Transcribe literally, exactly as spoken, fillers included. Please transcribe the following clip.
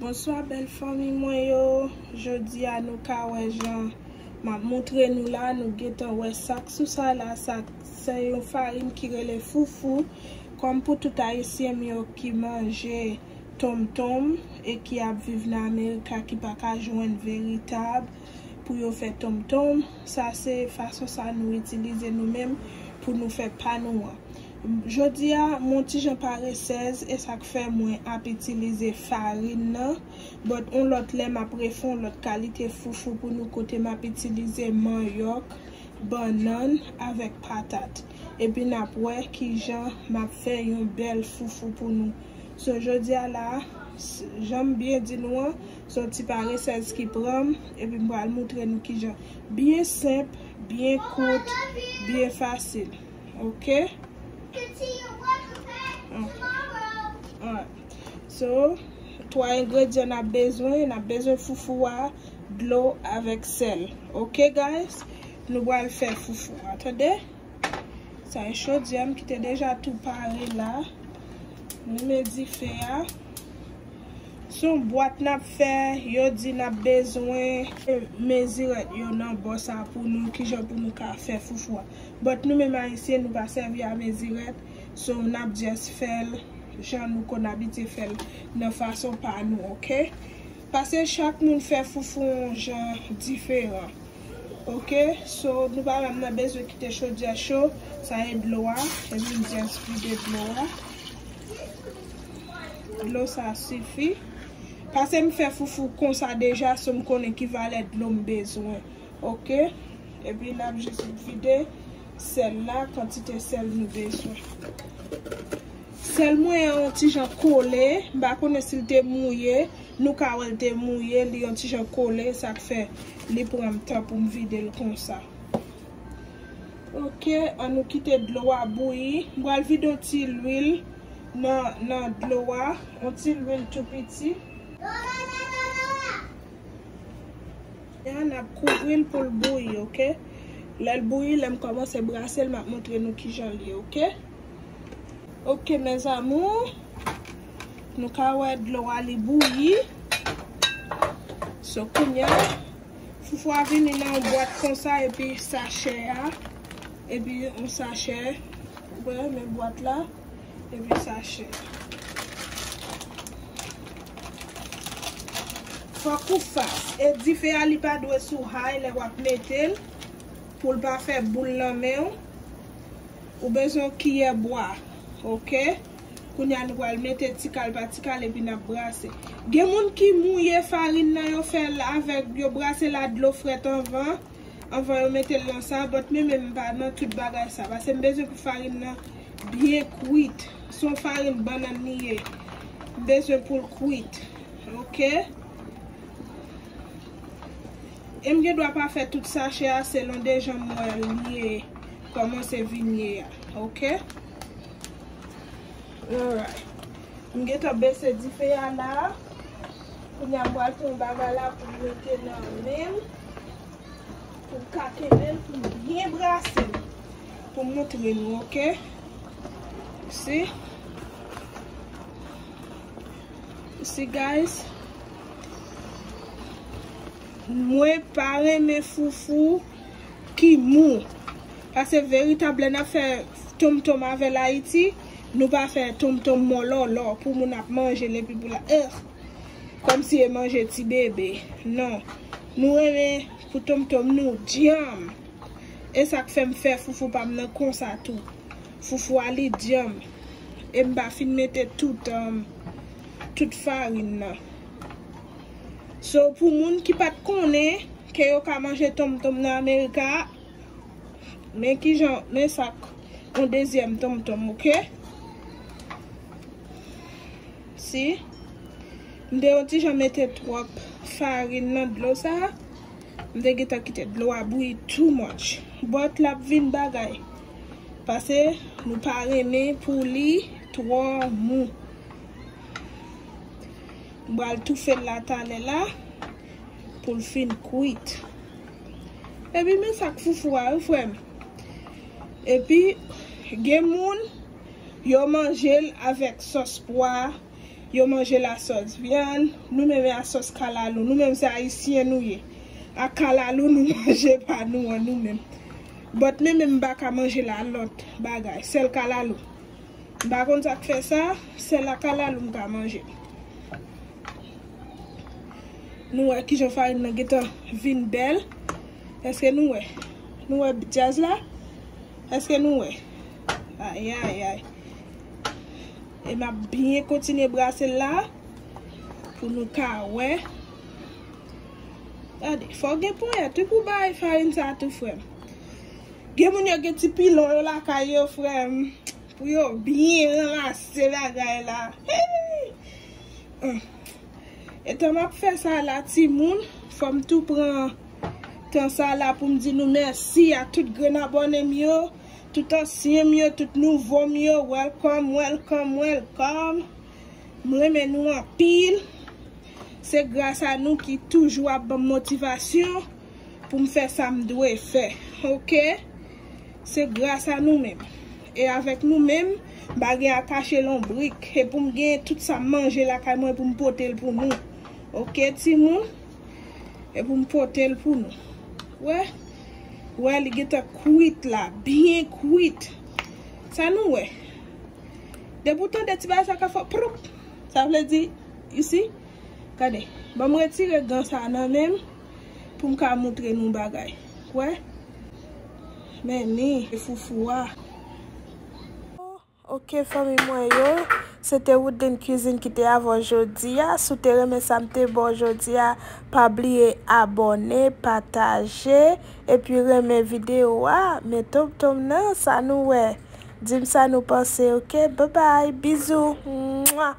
Bonswa bèl fanmi mwen yo. Jodi a nou ka wè jan m ap montre nou la, nou gentan wè sak sou sa la, sak se yon farin ki rele foufou. Kòm pou tout ayisyen m yo ki manje tonmtonm e ki ap viv nan Amerika ki pa ka jwenn veritab pou yo fè tonmtonm, sa se fason sa nou itilize nou menm pou nou fè pa nou an. Jodi a, mwen ti jan paresèz, e sa k fè mwen ap itilize farin nan. But on lòt lè, m ap refè on lòt kalite foufou pou nou kote m ap itilize manyòk, bannann avèk patat. Epi n ap wè kijan m ap fè yon bèl foufou pou nou. So, jodi a la, s- jan m byen di nou an, se yon ti paresèz ki pran m, epi m pral montre nou kijan. Byen senp, byen kout, byen fasil. Ok? Ok. Alright. So, twa engredyan n ap bezwen, n ap bezwen foufou a, dlo avèk sèl. Ok, guys? Nou pral fè foufou a, tande? Sa e chodyè m ki te deja tou pare la. Nou met dife a. Se yon bwat n ap fè, yo di n ap bezwen mezirèt yo nan bò sa pou nou, kijan pou nou ka fè foufou a. But nou menm ayisyen, nou pa sèvi a mezirèt, so n ap just fè l jan nou konn abitye fè l nan fason pa nou, ok? Paske chak moun fè foufou yon jan diferan. Ok, so nou pa menm nan bezwen kite chodyè cho, sa e dlo a, epi m just vide dlo a. Dlo sa sifi. Paske m fè foufou konsa deja, so m konnen ki valè dlo m bezwen. Ok, epi n ap just vide sèl la, kantite sèl nou bezwen. Sèl mwen an yon ti jan kole, m pa konnen si l te mouye, nou ka wè l te mouye, li yon ti jan kole, sa k fè li pran m tan pou m vide l konsa. Ok, an nou kite dlo a bouyi. M pral vide yon ti lwil nan, nan dlo a, yon ti lwil tou piti. Ya, n ap kouvri l pou l bouyi, ok? Lè l bouyi, lè m kòmanse brase l, m ap montre nou kijan l ye, ok? Ok, mes amours. Nou ka wè dlo a li bouyi. So, kounye a, foufou a vini nan yon bwat konsa, epi sachè a, epi yon sachè, ou wè, men bwat la. Epi sachè. Fòk ou fas. E dife a, li pa dwe sou high lè w ap mete l, pou l pa fè boul nan men w. Ou bezwen yon kiyè bwa. Ok? Kounye a, nou pral mete ti kal pa ti kal epi n ap brase. Gen moun ki mouye farin nan, yo fè l avèk, yo brase l ak dlo frèt anvan. Anvan yo mete l nan sa, but mwen menm m pa nan tout bagay sa, paske m bezwen pou farin nan byen kwit. Se yon farin bannann li ye. M bezwen pou l kwit. Ok? E m gen dwa pa fè tout sachè a selon de jan m wè l ye, kòmanse vin ye a. Ok? Alright. M gentan bese dife a la. Kounye a m pral pran bagay la pou m mete nan men m. Pou m ka kenbe l, pou m byen brase l. Pou m montre nou, ok? See? See, guys? Mwen pa renmen foufou ki mou. Paske veritab lè n ap fè tonmtonm avè l Ayiti, nou pa fè tonmtonm mòlòlò pou moun ap manje l epi pou la, ugh, kòmsi e manje ti bebe. Non. Nou renmen pou tonmtonm nou dyanm. E sa k fè m fè foufou pa m nan konsa tou. Foufou a li dyanm. E m pa fin mete tout, um, tout farin nan. So, pou moun ki pa t konnen ke yo ka manje tonmtonm nan Amerika, men kijan, men sa k yon dezyèm tonmtonm, ok? See? M te yon ti jan mete twòp farin nan dlo sa. M te gentan kite dlo a bouyi too much. But l ap vin bagay. Paske nou pa renmen pou li twò mou. M pral toufe l la talè la pou l fin kwit. Epi men sa k foufou a, wi, frè m. Epi gen moun, yo manje l avèk sòs pwa, Yo manje l a sòs vyann, nou menm e a sòs kalalou. Nou menm se ayisyen nou ye. A kalalou nou manje pa nou an nou menm. But men menm m pa ka manje l a lòt bagay, sèl kalalou. M pa konn sa k fè sa, sèl a kalalou m ka manje. Nou wè kijan farin nan gentan vin bèl. Èske nou wè? Nou wè djaz la? Èske nou wè? Ayayay. E m ap byen kontinye brase l la pou nou ka wè. Gade, fò w gen ponyèt wi pou bay farin sa tou, frè m. Gen moun yo gen ti pilon yo lakay yo, frè m, pou yo byen ranmase bagay la. Hey! Hum. Etan m ap fè sa la, timoun, fò m tou pran tan sa la pou m di nou mèsi a tout grenn abòne m yo, tout ansyen m yo, tout nouvo m yo. Welcome, welcome, welcome. M renmen nou anpil. Se gras a nou ki toujou ap ban m motivasyon pou m fè sa m dwe fè. Oke? Se gras a nou menm. E avèk nou menm, m pa gen a kache lonbrik. E pou m gen tout sa m manje lakay mwen pou m pote l pou nou. Oke, timoun? E pou m pote l pou nou. Wè? Wè, li gentan kwit la. Byen kwit. Sa nou wè? Depi w tande ti bagay sa ka fè proup. Sa vle di, isi, gade, ban m retire gan sa nan men m pou m ka moutre nou bagay. Wè? Men ni, e foufou a. Ok, fanmi mwen yo, se te Woodline Cuisine ki te avè w jodi a. Si w te renmen sa m te ba w jodi a, pa bliye abòne, pataje, epi renmen videyo a. Men tonm tonm nan, sa nou wè. Di m sa nou panse, ok? Babay, bizou. Mwa.